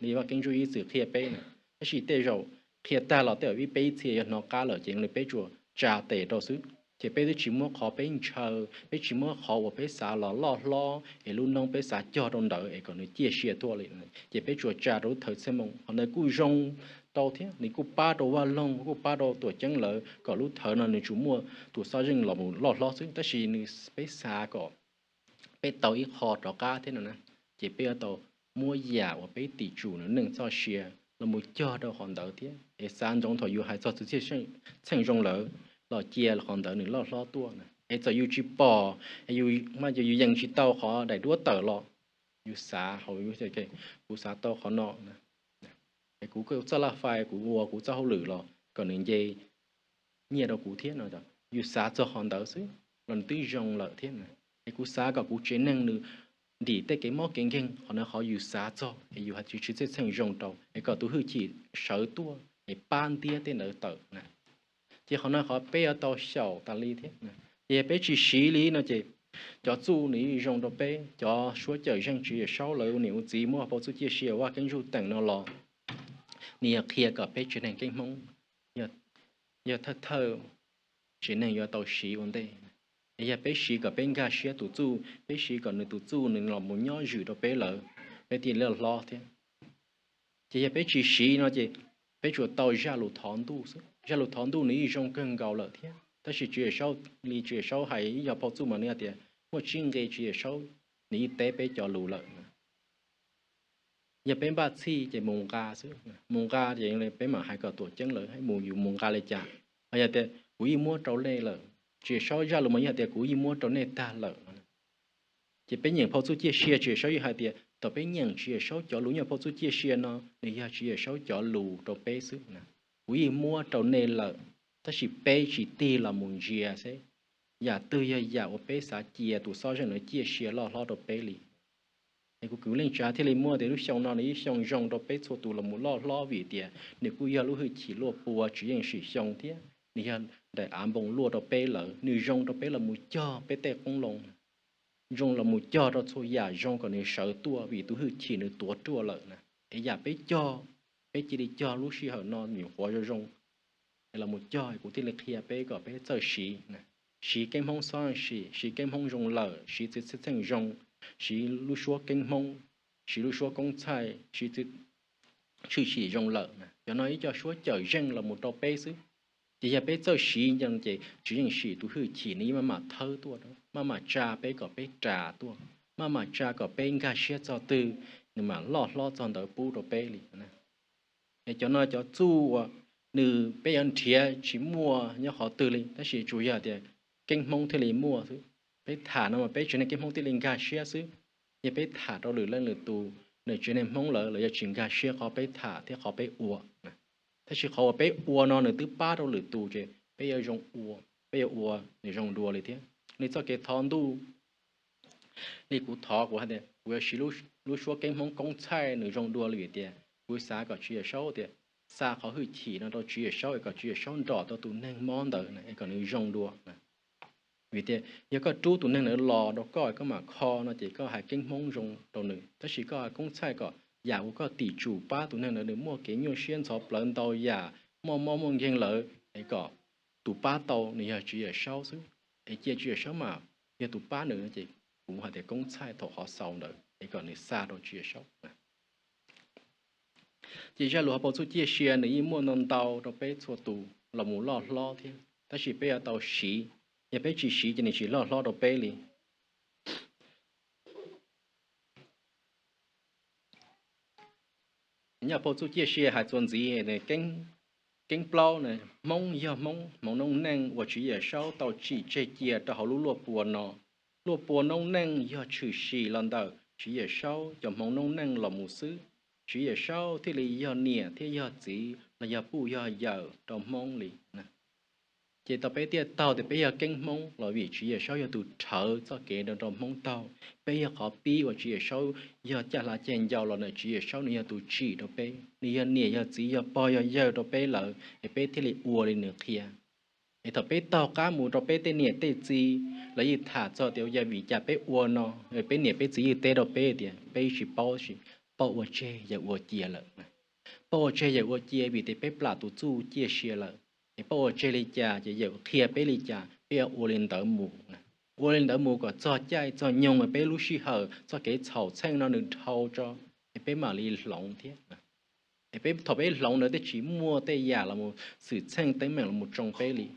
Li Vaj Keeb Ntsuj Ib txwm qhia peb na, tab sis tej zaum qhia tag los tej zaum ib peb ib txhia yog hnov qab lawm ces li peb tsuas tsa tes rau xwb. Ces peb twb tsis muab qhov peb ntshaw, peb tsis muab qhov uas peb xav los loj hlob es lub noob peb xav cog rau ntawd es kom nws ciaj sia tuaj li, ces peb tsuas tsa rau lub thawv txhiaj moo. Qhov ntawd kuj zoo tau thiab, nws kuj pab rau Vaj Loog, kuj pab rau tuam ceeb lawv kom lub thawv no nws tsuas muaj tus xob zeej los mus loj hlob xwb, tab sis nws, peb xav kom peb tau ib qho rov qab thiab no na, ces peb yuav tau muab yam uas peb tim tsum nws neej txoj sia los mus cog rau qhov ntawd thiab. Es xav ntsoov thaum yus hais txog Tswv Txhiaj Txheej Zoo lawm los cia qhov ntawd nws loj hlob tuaj na. Es txawm yus tsis pom, es yus, mas yus yees tsis tau qhov daim duab tawm los, yus xav hauv, kuv xav tau qhov no, es kuv txoj laj fais kuv ua kuv txoj hauj lwm los kom nws nce nyiaj rau kuv thiab no, yus xav txog qhov ntawd xwb los nws twb zoo lawm thiab. Es kuv xav kom kuv tsev neeg nws ntim tej kev mob kev nkeeg, qhov ntawd qhov yus xav txog es yus hais Tswv Txhiaj Txheej Zoo rau es kom tus hwj chim sawv tuaj es pab ntiab tej ntawd tawm na. Ces qhov no qhov peb yuav tau xyaum tas li thiab. Ces yog peb tsis siv li no ces cov txuj nws yeej zoo rau peb, cov suab cawm zeej Tswv Yawm Saub lawv ua niam ua txiv muab phau txuj ciaj sia Vaj Keeb Ntsuj Teem no los, nws yog qhia kom peb tsev neeg keeb Hmoob, yog thawj thawj tsev neeg yuav tau siv ua ntej. Es yog peb siv kom peb nkag siab tus txuj, peb siv kom nws tus txuj nws los mus nyob zwm rau peb lawm, peb thiaj li loj hlob thiab. Ces yog peb tsis siv no ces peb tsuas tau zaj lus thov ntuj xwb. Zaj lus thov ntuj nws yeej zoo kawg nkaus lawm thiab, tab sis Tswv Yawm Saub, li Tswv Yawm Saub hais ib yog phau txuj mas nws hais tias muaj tsib nqe Tswv Yawm Saub nws yeej teb peb cov lus lawm. Yog peb npaj txhij ces mus nqa xwb, mus nqa ces peb mam hais kom tuam ceeb lawv mus, yus mus nqa li cas. Ho yog tias kuv yeej muab rau nej lawm, Tswv Yawm Saub zaj lus mas yeej hais tias kuv yeej muab rau nej tag lawm. Ces peb nyeem phau txuj ciaj sia Tswv Yawm Saub yeej hais tias thaum peb nyeem Tswv Yawm Saub cov lus nyob phau txuj ciaj sia no nws yog Tswv Yawm Saub cov lus rau peb xwb na. Kuv yeej muab rau nej lawm, tab sis peb tsis tig los mus ntsia seb yam twg yog yam uas peb xav cia tus xob zeej no ciaj sia loj hlob rau peb li. Es kuv Kwv Leej Tsav thiaj li muab tias lub xyoo no nws ib xyoo zoo rau peb txhua tus los mus loj hlob vim tias nws kuj yog lub hwj chim luaj pua tsis yeej sim xyoo thiab nws yog daim av npoo luaj rau peb lawm, nws zoo rau peb los mus cog peb tej qoob loo, zoo los mus cog rau txhua yam zoo kom nws sawv tuaj vim tus hwj chim nws tuav ruaj lawm na. Es yam peb cog, peb cia li cog lub sij hawm no nyuam qhuav zoo zoo, es los mus cog kuv thiaj li qhia peb kom peb txawj siv, siv keeb Hmoob xov sim, siv keeb Hmoob zoo lawm, siv Tswv Txhiaj Txheej Zoo, siv lub suab keeb hmoob, siv lub suab koob txhaij, siv tshwm sim zoo lawm. Cov no ib co suab cawm zeej los mus rau peb xwb. Ces yog peb txawj siv ces tsis yeej sim tus hwj chim nws yeej maj mam thawb tuaj, maj mam tsa peb kom peb ras tuaj, maj mam tsa kom peb nkag siab txog twg, nws mam loj hlob txog ntawd pub rau peb li. Es cov no cov txuj uas nws peb yuav nrhiav tsis muaj nyob qhov twg li, tab sis tsuas yog tias keeb hmoob thiaj li muaj xwb. Peb tham no mas peb tsev neeg keeb hmoob thiaj li nkag siab xwb. Yog peb tham rau lwm leej lwm tus, nws tsev neeg hmoob lawm los yog tsis nkag siab qhov peb tham thiab qhov peb ua. Tab sis qhov uas peb ua no nws twb pab rau lwm tus ces peb yuav zoo ua, peb yuav ua nws zoo dua li thiab. Li txoj kev thov ntuj, li kuv thov kuv hais tias kuv yuav siv lub suab keeb hmoob koob txhaij nws zoo dua li vim tias kuv xav kom Tswv Yawm Saub tias, xa qhov hwj chim no rau Tswv Yawm Saub es kom Tswv Yawm Saub nrog tau tus neeg mob ntawd es kom nws zoo dua. Vim tias yog koj rub tus neeg ntawd los rau koj koj mam kho no ces koj hais keeb hmoob zoo rau nws, tab sis koj hais koob txhaij kom yam uas koj tim tsum pab tus neeg ntawd nws muaj kev nyuaj siab ntxhov plawv ntau yam, muaj mob muaj nkeeg lawm es kom tus pab tau nws yog Tswv Yawm Saub xwb. Es cia Tswv Yawm Saub mas yog tus pab nws no ces kuv hais tias koob txhaij thaum qhov xaus ntawd es kom nws xa rau Tswv Yawm Saub. Ces zaj lus hauv paus txuj ciaj sia nws yeej muaj ntau ntau rau peb txhua tus los mus loj hlob thiab, tab sis peb yuav tau siv, yog peb tsis siv ces nws tsis loj hlob rau peb li. Nyob paus txuj ciaj sia hais txuas ntxiv, keeb plaub, Hmoob yog Hmoob, hmoov noob neej uas Tswv Yawm Saub tau tsim tseg cia rau hauv lub luaj pua no. Luaj pua noob neej yog tshwm sim los ntawm Tswv Yawm Saub cov hmoov noob neej los mus xwb. Tswv Yawm Saub thiaj li yog niam thiab yog txiv los yog puj yog yawm rau Hmoob li. Ces tau peb thiaj taug tias peb yog keeb Hmoob los vim Tswv Yawm Saub yog tus rhawv txoj kev rau rau Hmoob taug. Peb yog qhov pib uas Tswv Yawm Saub yog caj hlab ceg ncau los ntawm Tswv Yawm Saub nws yog tus tsim rau peb, nws yog niam yog txiv yog pog yog yawg rau peb lawm es peb thiaj li ua li nws qhia. Es thaum peb taug qab mus rau peb tej niam tej txiv, lawv yeej tham txog tias yog vim cas peb ua no, peb niam peb txiv yeej teb rau peb tias peb tsis paub, poj ua tseg yawg ua cia lawm. Poj ua tseg yawg ua cia vim tias peb plam tus txuj ciaj sia lawm. Es poj ua tseg li cas ces yawm qhia peb li cas peb yuav ua li ntawd mus. Ua li ntawd mus kom txog caij txog nyoog peb lub sij hawm txoj kev txhaum txheej no nws dhau tso, es peb mam li hloov thiab. Es peb thaum peb hloov ntawd tej tsis muaj tej yam los mus xwm txheej teeb meem los mus tsoo peb li.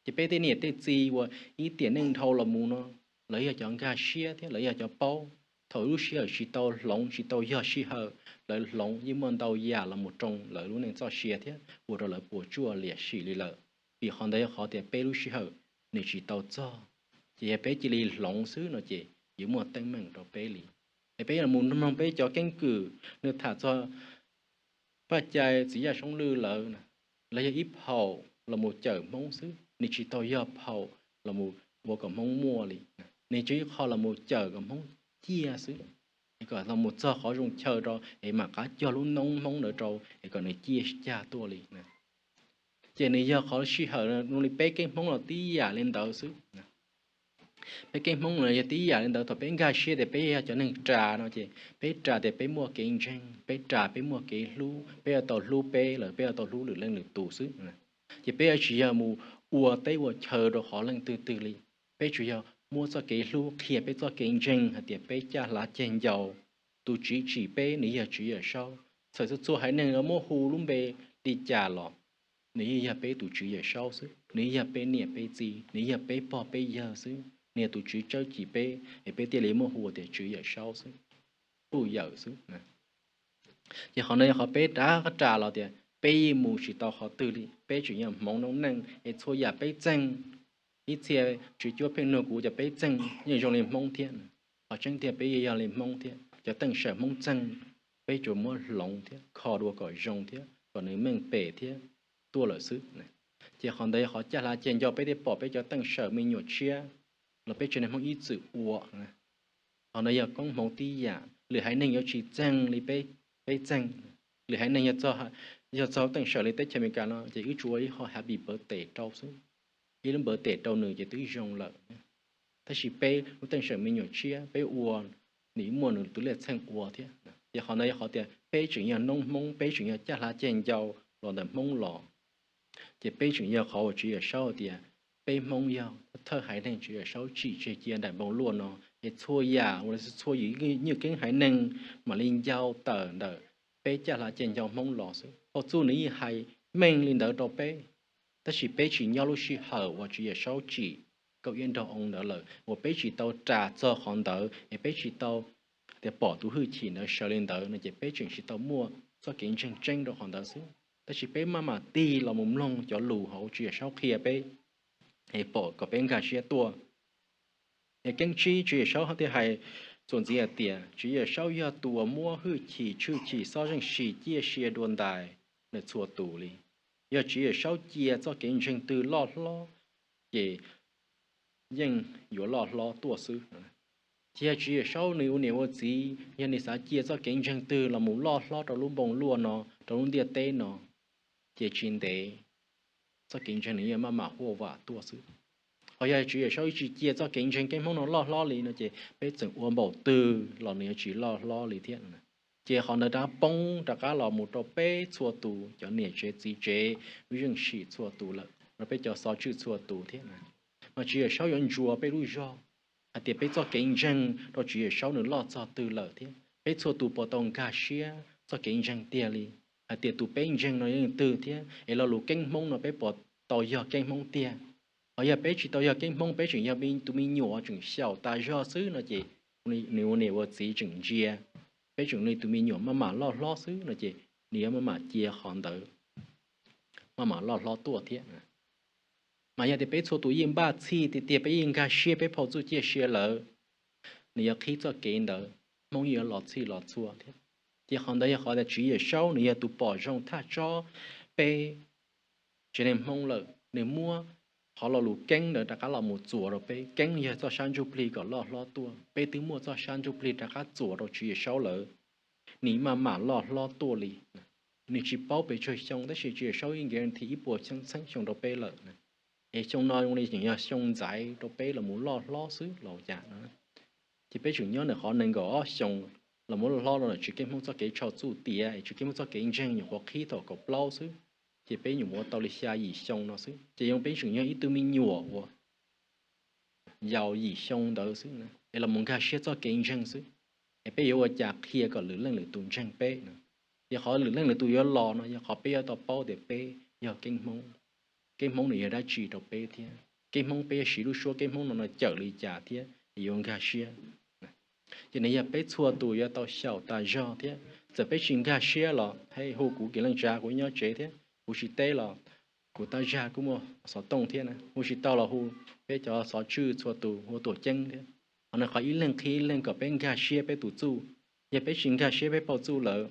Ces peb tej niam tej txiv uas ib tiam neej dhau los mus no, lawv yog cov nkag siab thiab lawv yog cov paub. Thaum lub sij hawm tsis tau hloov tsis tau yog sij hawm, lawv hloov yeej muaj ntau yam los mus tsoo lawv lub neej txoj sia thiab ua rau lawv puas tsuaj liam sim li lawm. Vim qhov ntawd yog qhov tias peb lub sij hawm nws tsis tau txog. Ces yog peb cia li hloov xwb no ces yuav muaj teeb meem rau peb li. Es peb yuav los mus mloog peb cov keeb kwm, nws tham txog Vaj Cai, Txiv Yaj Soob Lwj lawv, lawv yog ib phaum los mus cawm Hmoob xwb, nws tsis tau yog phaum los mus ua kom Hmoob muaj li. Nws tsuas ib qho los mus cawm kom Hmoob ciaj xwb, es kom los mus txog qhov zoo chaw rau es mam qab cog lub noob Hmoob ntawd rau es kom nws ciaj cag tuaj li. Ces nws yog qhov sij hawm zoo li peb keeb Hmoob los tib yam li ntawd xwb. Peb keeb Hmoob los yog tib yam li ntawd, thaum peb nkag siab tias peb yog cov neeg ras no ces peb ras tias peb muaj kev ntseeg, peb ras peb muaj kev hlub, peb yuav tau hlub peb lawm peb yuav tau hlub lwm leej lwm tus xwb. Ces peb yuav tsis yog mus ua teb ua chaw rau qhov leej twg twg li. Peb tsuas yog muab txoj kev hlub qhia peb txoj kev ntseeg hais tias peb caj hlab ceg ncau, tus Tswv tsim peb nws yog Tswv Yawm Saub. Txhawm txhua txhua haiv neeg yuav muab hu lub npe li cas los nws yeej yog peb tus Tswv Yawm Saub xwb, nws yeej yog peb niam peb txiv, nws yeej yog peb pog peb yawg xwb, nws yog tus Tswv tsawb cim peb es peb thiaj li muab hu tias Tswv Yawm Saub xwb, puj yawm xwb. Ces qhov no yog qhov peb rov qab ras los tias peb yeej mus tsis tau qhov twg li, peb tseem yog hmoov noob neej es txhua yam peb txeeg. Ib txhia tswv cuab pheej nug kuv tias peb txeeg yeej zoo li Hmoob thiab. Qhov tseeb tiag peb yeej yog li Hmoob thiab, cov teej sawm Hmoob txeeg, peb tsuas muab hloov thiab kho dua kom zoo thiab kom nws meej pem thiab tuaj lawm xwb. Ces qhov ntawd yog qhov caj hlab ceg ncau peb thiaj pom peb cov teej sawm me nyuam tshiab los peb tsev neeg Hmoob ib txwm ua. Qhov no yog koob hmoov tib yam, lwm haiv neeg yuav tsis txeeg li peb, peb txeeg. Lwm haiv neeg yog txog teej sawm li teb chaws Amelikas no ces wb tsuas ua ib qho happy birthday rau xwb, ib lub birthday rau nws ces twb zoo lawm. Tab sis peb lub teej sawm me nyuam tshiab peb ua, nws muaj nws tus lej txheej ua thiab. Ces qhov ntawd yog qhov tias peb tseem yog noob Hmoob, peb tseem yog caj hlab ceg ncau los ntawm Hmoob los. Ces peb tseem yog qhov uas Tswv Yawm Saub tias peb Hmoob yog thawj haiv neeg Tswv Yawm Saub tsim tseg cia nraim npoo luaj no, Es txhua yam uas txhua yus nyuj keeb haiv neeg mam li ncau tawm ntawm peb caj hlab ceg ncau Hmoob los xwb. Phau Txuj nws yeej hais meej li ntawd rau peb, tab sis peb tsis nyob lub sij hawm uas Tswv Yawm Saub tsim Kaum Iab Nraug Oo ntawd lawm, uas peb tsis tau ras txog qhov ntawd es peb tsis tau tias pom tus hwj chim ntawd sawv li ntawd no ces peb tseem tsis tau muaj txoj kev ntseeg tseeb rau qhov ntawd xwb. Tab sis peb maj mam tig los mus mloog cov lus hauv Tswv Yawm Saub qhia peb es pom kom peb nkag siab tuaj. Es keeb tsib Tswv Yawm Saub thiaj hais txuas ntxiv hais tias Tswv Yawm Saub yog tus uas muab hwj chim tshwj chim xob zeej sim ciaj sia dua ntais ntawm txhua tus li. Yog Tswv Yawm Saub cia txoj kev ntseeg twg loj hlob ces yeej yuav loj hlob tuaj xwb. Ces yog Tswv Yawm Saub nws ua niam ua txiv, yog nws xav cia txoj kev ntseeg twg los mus loj hlob rau lub npoo luaj no, rau lub ntiaj teb no, ces tsis ntev txoj kev ntseeg nws yeej maj mam huaj vam tuaj xwb. Ho yog Tswv Yawm Saub tsis cia txoj kev ntseeg keeb Hmoob no loj hlob li no ces peb txawm ua npaum twg los nws yuav tsis loj hlob li thiab. Ces qhov ntawd rov qab poob rov qab los mus rau peb txhua tus cov niam tsev txiv tsev, lub zeej sim txhua tus lawm, rau peb cov xov tswj txhua tus thiab. Mas Tswv Yawm Saub yuav ntsuas peb lub zog hais tias peb txoj kev ntseeg rau Tswv Yawm Saub nws loj txog twg lawm thiab peb txhua tus puas tau nkag siab txoj kev ntseeg tiag li, hais tias tus peb ntseeg no yog leej twg thiab es lo lus keeb Hmoob no peb puas tau yog keeb Hmoob tiag. Ho yog peb tsis tau yog keeb Hmoob, peb tseem yog tus me nyuam tseem xyaum tas zog xwb no ces nws ua niam ua txiv tseem ntsia peb tseem li tus me nyuam maj mam loj hlob xwb no ces nws yuav maj mam cia qhov ntawd maj mam loj hlob tuaj thiab. Mas yog tias peb txhua tus yeej npaj txhij tiag tiag, peb yeej nkag siab peb phau txuj ciaj sia lawm, nws yuav qhib txoj kev ntawd, Hmoob yuav los txhij los txhua thiab. Ces qhov ntawd yog qhov tias Tswv Yawm Saub nws yog tus pom zoo thaj tsob peb tsev neeg Hmoob lawm, nws muab qhov lo lus keeb ntawd rov qab los mus txuas rau peb. Keeb yog txoj sab ntsuj plig kom loj hlob tuaj, peb twb muaj txoj sab ntsuj plig rov qab txuas rau Tswv Yawm Saub lawm, nws maj mam loj hlob tuaj li. Nws tsis paub pes tsawg xyoo tab sis Tswv Yawm Saub yeej guarantee ib puas txhiab txheeb xyoo rau peb lawm. Es xyoo no li tseem yog xyoo ntxaiv rau peb los mus loj hlob xwb los cas no. Ces peb tseem nyob ntawm qhov nees nkaum ob xyoos los mus loj hlob rau ntawm Tswv Keeb Hmoob txoj kev tshau txuj tiav, es Tswv Keeb Hmoob txoj kev ntseeg nyuam qhuav qhib thaum kaum plaub xwb, ces peb nyuam qhuav tau li xya yim xyoo no xwb, ces zoo peb tseem yog ib tug me nyuam uas yau yim xyoo ntawd xwb, es los mus nkag siab txoj kev ntseeg xwb. Es peb yuav ua cas qhia kom lwm leej lwm tus ntseeg peb no? Yog qhov lwm leej lwm tus yuav los no yog qhov peb yuav tau paub tias peb yog Keeb Hmoob. Keeb Hmoob nws yog dab tsi rau peb thiab Keeb Hmoob peb yuav siv lub suab Keeb Hmoob no no cawm li cas thiab es yuav nkag siab. Ces nws yog peb txhua tus yuav tau xyaum tas zog thiab txawm peb tsis nkag siab los hej hu kuv kiag leej tsa kuv nyob tsev thiab, hu tsis tau los kuv tab zag kuj muaj xov tooj thiab na, hu tsis tau los hu peb cov xov tswj txhua tus hu tuam ceeb thiab. Qhov no qhov ib leeg qhia ib leeg kom peb nkag siab peb tus txuj. Yog peb tsis nkag siab peb phau txuj lawm,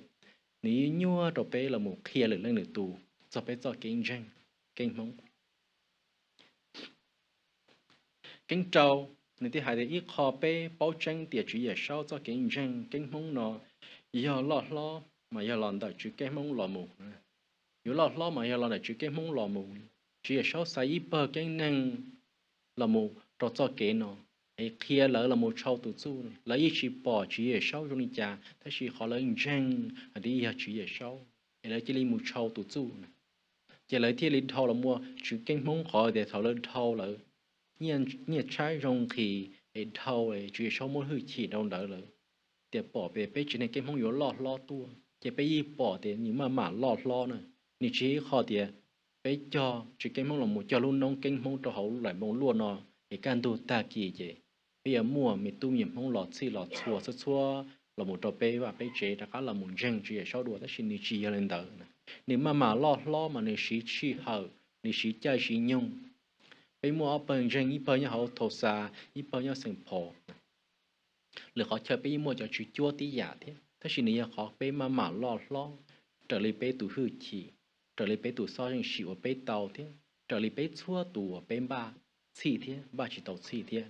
nws yeej nyuaj rau peb los mus qhia lwm leej lwm tus txog peb txoj kev ntseeg Keeb Hmoob. Keeb rau, nws thiaj hais tias ib qho peb paub tseeb tias Tswv Yawm Saub txoj kev ntseeg Keeb Hmoob no yog loj hlob mas yog los ntawm Tswv Keeb Hmoob los mus. Yuav loj hlob mas yog los ntawm Tswv Keeb Hmoob los mus. Tswv Yawm Saub xa ib pawg keeb neeg los mus rau txoj kev no es qhia lawv los mus tshau tus txuj. Lawv yeej tsis pom Tswv Yawm Saub zoo li cas tab sis qhov lawv ntseeg hais tias yog Tswv Yawm Saub es lawv cia li mus tshau tus txuj. Ces lawv thiaj li dhau los muaj Tswv Keeb Hmoob qhov tias thaum lawv dhau lawv nyiaj tshaib zoo nqhis es dhau Tswv Yawm Saub muab hwj chim rau ntawd lawm, tias pom peb tsev neeg Keeb Hmoob yuav loj hlob tuaj ces peb yeej pom tias nws maj mam loj hlob na. Nws tsis yog ib qho tias peb cog Tswv Keeb Hmoob los mus cog lub noob Keeb Hmoob rau hauv lawm npoo luaj no es kaj ntug tag kis ces peb yuav muaj me tub me nyuam Hmoob los txhij los txhua txhua txhua los mus rau peb vaj peb tsev rov qab los mus ntseeg Tswv Yawm Saub dua tab sis nws tsis yog li ntawd. Nws maj mam loj hlob mas nws siv sij hawm, nws siv caij siv nyoog. Peb muaj ob pawg ntseeg, ib pawg nyob hauv Thauj Xas, ib pawg nyob Xeem Phos. Lwm qhov chaw peb yeej muaj cov tswv cuab tib yam thiab tab sis nws yog qhov peb maj mam loj hlob raws li peb tus hwj chim, raws li peb tus xob zeej sim uas peb tau thiab raws li peb txhua tus uas peb npaj txhij thiab npaj tsis tau txhij thiab.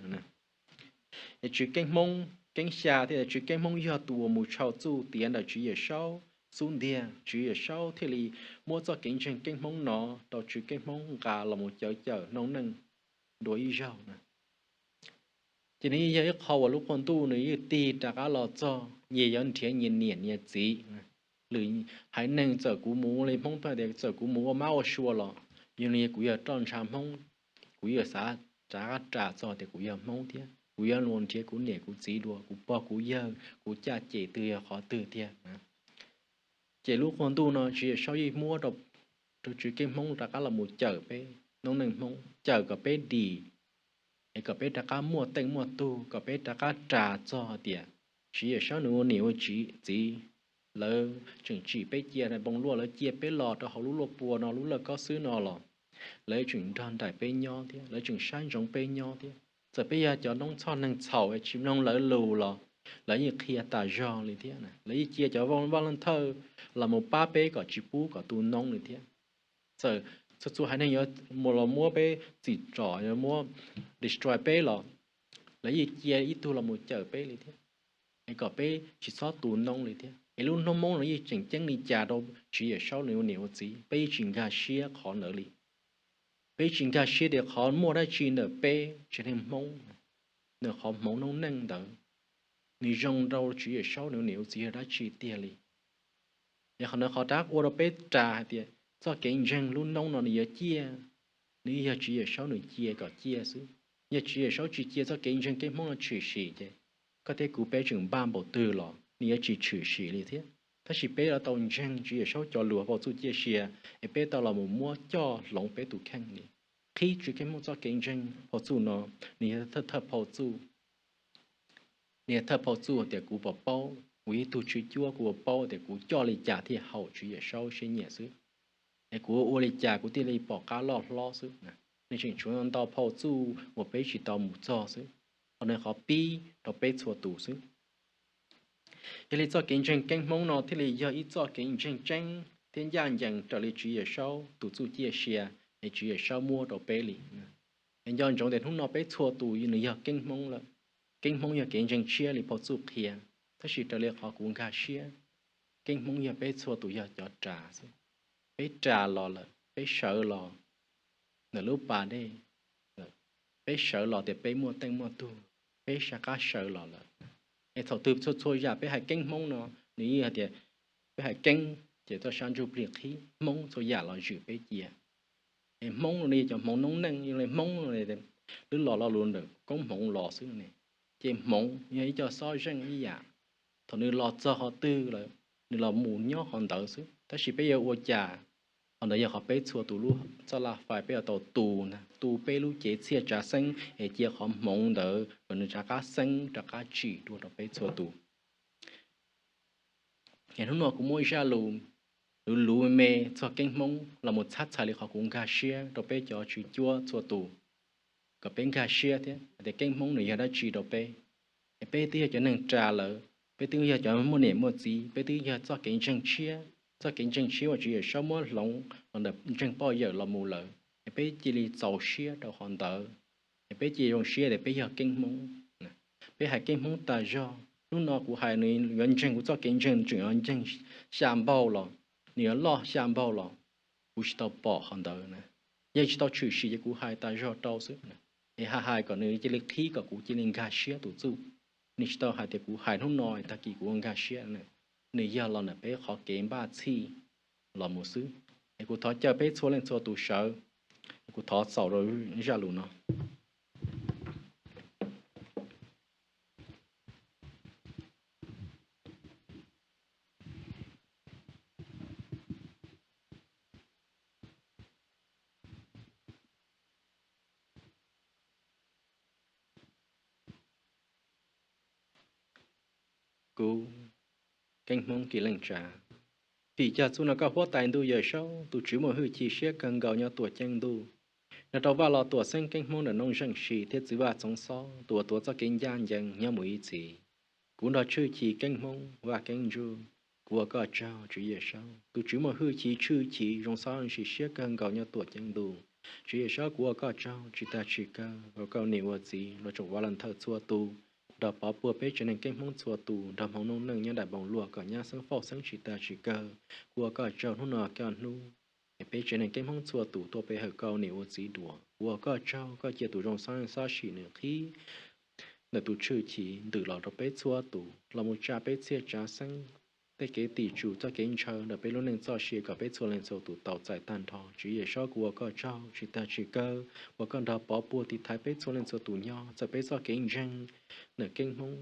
Es Tswv Keeb Hmoob, Keeb Xya thiab Tswv Keeb Hmoob yog tus uas mus tshau txuj tiav ntawm Tswv Yawm Saub xub ntiag, Tswv Yawm Saub thiaj li muab txoj kev ntseeg Keeb Hmoob no rau Tswv Keeb Hmoob nqa los mus cawv cawm noob neej dua ib zaug na. Ces nws yeej yog ib qho uas lub qhua ntuj nws yeej tig rov qab los txog, nyias yuav nrhiav nyias niam nyias txiv. Lwm haiv neeg txawm kuv mus ua li Hmoob tias txawm kuv mus ua mab ua sua los yog li kuv yog roj ntsha Hmoob, kuv yuav xav rov qab ras txog tias kuv yog Hmoob thiab. Kuv yuav mus nrhiav kuv niam kuv txiv dua, kuv pog kuv yawg, kuv caj ces twg yog qhov twg tiag. Ces lub qub ntuj no Tswv Yawm Saub yeej muab rau, rau Tswv Keeb Hmoob rov qab los mus cawm peb noob neej Hmoob, cawm kom peb dim, es kom peb rov qab muaj teej muaj tug, kom peb rov qab ras txog hais tias Tswv Yawm Saub nws ua niam ua txiv, lawv tseem tsim peb cia npoo luaj, lawv cia peb los rau hauv lub luaj pua no, lub lawj kob xwb no los lawv tseem nrog nraim peb nyob thiab, lawv tseem saib ntsoov peb nyob thiab. Txawm peb yog cov noob txhoj neeg txhaum tsis mloog lawv lus los lawv yeej qhia tas zog li thiab. Lawv yeej cia cov vaj leej thawj los mus pab peb kom tsis pub kom tu noob li thiab. Txawm txhua txhua haiv neeg yuav mus los muab peb txim txom, yuav muab destroy peb los lawv yeej cia ib tug los mus cawm peb li thiab, es kom peb tsis txhob tu noob li thiab. Es lub hnub Hmoob no yeej tseem ceeb li cas rau Tswv Yawm Saub nws ua niam ua txiv, peb yeej tsis nkag siab qhov ntawd li. Peb yeej tsis nkag siab tias qhov muaj dab tsi ntawm peb tsev neeg Hmoob, ntawm qhov hmoov noob neej ntawd, nws zoo rau Tswv Yawm Saub nws ua niam ua txiv yog dab tsi tiag li. Es qhov ntawd qhov rov ua rau peb ras hais tias txoj kev ntseeg lub noob no nws yuav ciaj, nws yog Tswv Yawm Saub nws cia kom ciaj xwb. Yog Tswv Yawm Saub tsis cia txoj kev ntseeg Keeb Hmoob no tshwm sim ces koj thiab kuv peb tseem npaj npaum twg los nws yuav tsis tshwm sim li thiab. Tab sis peb los tau ntseeg Tswv Yawm Saub cov lus phau txuj ciaj sia, es peb tau los mus muab coj hloov peb tus kheej li. Qhib Tswv Keeb Hmoob txoj kev ntseeg phau txuj no, nws yog thawj phau txuj, nws yog thawj phau txuj tias kuv puas paub, kuv yog ib tug tswv cuab kuv puas paub tias kuv coj li cas thiaj haum Tswv Yawm Saub siab nyiam xwb. Es kuv ua li cas kuv thiaj li pom qab loj hlob xwb. Nws tseem tshuav ntau phau txuj uas peb tsis tau mus txog xwb. Qhov no qhov pib rau peb txhua tus xwb. Yog li txoj kev ntseeg Keeb Hmoob no thiaj li yog ib txoj kev ntseeg tseeb thiab ncaj ncees raws li Tswv Yawm Saub tus txuj ciaj sia, es Tswv Yawm Saub muab rau peb li. Es nco ntsoov tias hnub no peb txhua tus nws yog Keeb Hmoob lawm. Keeb Hmoob yog kev ntseeg tshiab li phau txuj qhia, tab sis raws li qhov kuv nkag siab, Keeb Hmoob yog peb txhua tus yog cov ras xwb. Peb ras los lawm, peb sawv los ntawm lub pas dej, peb sawv los tias peb muaj teej muaj tug, peb sab qab sawv los lawm. Es thaum twg txhua txhua yam peb hais Keeb Hmoob no, nws yeej hais tias peb hais Keeb ces txoj sab ntsuj plig qhib, Hmoob txhua yam los zwm peb cia. Es Hmoob no yog cov hmoov noob neej, yog li Hmoob no lub los lo lus ntawm koob hmoov los xwb ne. Ces hmoov yog ib co xob zeej ib yam, thaum nws los txog qhov twg lawm, nws los mus nyob qhov ntawd xwb. Tab sis peb yuav ua cas, qhov ntawd yog qhov peb txhua tus lub txoj laj fais peb yuav tau tu ntag, tu peb lub cev txhiaj tsav xeeb es cia qhov hmoov ntawd kom nws rov qab xeeb rov qab tsim dua rau peb txhua tus. Es hnub no kuv muab zaj lus luv luv me txog Keeb Hmoob los mus txhab txhais li qhov kuv nkag siab rau peb cov tswv cuab txhua tus, kom peb nkag siab thiab hais tias Keeb Hmoob nws yog dab tsi rau peb. Es peb twb yog cov neeg ras lawm, peb twb yog cov muaj niam muaj txiv, peb twb yog txoj kev ntseeg tshiab, txoj kev ntseeg tshiab uas Tswv Yawm Saub muab hloov los ntawm ntseeg poj yawm los mus lawm, es peb cia li txaus siab rau qhov ntawd. Es peb cia zoo siab tias peb yog Keeb Hmoob, peb hais Keeb Hmoob tas zog. Hnub no kuv hais nws yuav ntseeg kuv txoj kev ntseeg, tseem yuav ntseeg xya npaug los, nws yuav loj xya npaug los, kuv tsis tau pom qhov ntawd na. Yog tsis tau tshwm sim ces kuv hais tas zog rau xwb. Es hais hais kom nws cia li qhib kom kuv cia li nkag siab tus txuj. Nws tsis tau hais tias kuv hais hnub no tag kis kuv nkag siab. Nws yog los ntawm peb qhov kev npaj txhij los mus xwb. Es kuv thov caw peb txhua leej txhua tus sawv. Kuv thov xaus rau zaj lus no. Kuv, Keeb Hmoob Kis Leej Tsav. Vim cog txuj no koj huab tais ntuj Yawm Saub, tus Tswv muaj hwj chim siab kawg nkaus nyob tuam ceeb ntuj, nrog rau Vaj Los Tuam Xeeb Keeb Hmoob ntawm Noob Zeej Sis thiab Txwv Vaj Txoov Xob tuaj tuav txoj kev ncaj ncees nyob mus ib txhis. Kuv nrog Tshwj Chim Keeb Hmoob, Vaj Keeb Ntsuj, kuv ua koj tsaug Tswv Yawm Saub, tus Tswv muaj hwj chim tshwj chim zoo xob sis siab kawg nkaus nyob tuam ceeb ntuj. Tswv Yawm Saub, kuv ua koj tsaug tsis tag tsis kawg, ua koj niam ua txiv, los tsoom Vaj Leej Thawj txhua tus, nrog pov puag peb tsev neeg Keeb Hmoob txhua tus, nrog hmoov noob neej nyob daim npoo luaj kom nyab xeeb fauj xeeb tsis tag tsis kawg. Kuv ua koj tsaug hnub no koj hnub es peb tsev neeg Keeb Hmoob txhua tus tuaj pe hawm koj niam ua txiv dua. Kuv ua koj tsaug koj cia tus zoo xob xob sim nws qhib ntawm tus Tshwj Chim ntws los rau peb txhua tus los mus tsa peb txhiaj tsav xeeb tej kev tim tsum txoj kev ntshaw ntawm peb lub neej txoj sia kom peb txhua leej txhua tus tau txais tag nrho. Tswv Yexus, kuv ua koj tsaug tsis tag tsis kawg uas koj nrog pov puag tiv thaiv peb txhua leej txhua tus nyob, txawm peb txoj kev ntseeg ntawm Keeb Hmoob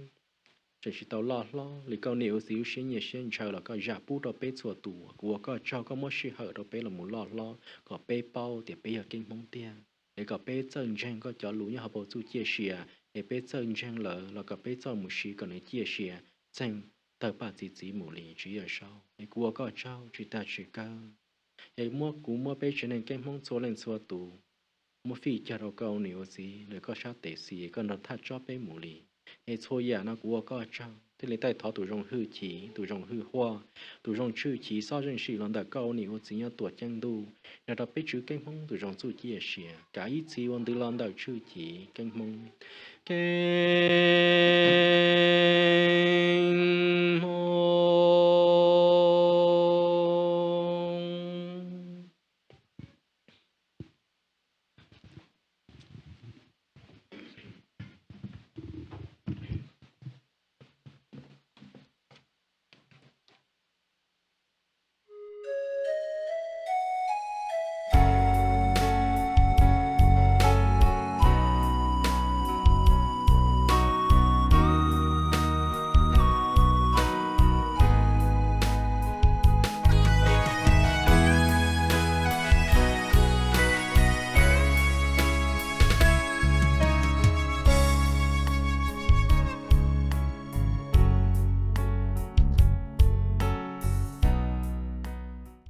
tseem tsis tau loj hlob li koj niam ua txiv lub siab nyiam siab ntshaw los koj zam pub rau peb txhua tus. Kuv ua koj tsaug koj muab sij hawm rau peb los mus loj hlob kom peb paub tias peb yog Keeb Hmoob tiag, es kom peb txawj ntseeg koj cov lus nyob hauv paus txuj ciaj sia, es peb txawj ntseeg lawm los kom peb txawj mus siv kom nws ciaj sia txheej tawg paj txi txiv mus li. Tswv Yexus, es kuv ua koj tsaug tsis tag tsis kawg, es muab kuv muab peb tsev neeg Keeb Hmoob txhua leej txhua tus muab fij cog rau koj ua niam ua txiv lawm koj sab tes xis, koj nrog thaj tsob peb mus li. Es txhua yam no kuv ua koj tsaug thiaj li taij thov tus zoo hwj chim, tus zoo hwj huaj, tus zoo tshwj chim xob zeej sim los ntawm koj ua niam ua txiv nyob tuam ceeb ntuj, nrog rau peb Tswv Keeb Hmoob tus zoo txuj ciaj sia, kav ib txhis ua ntwv los ntawm tshwj chim Keeb Hmoob. Keeb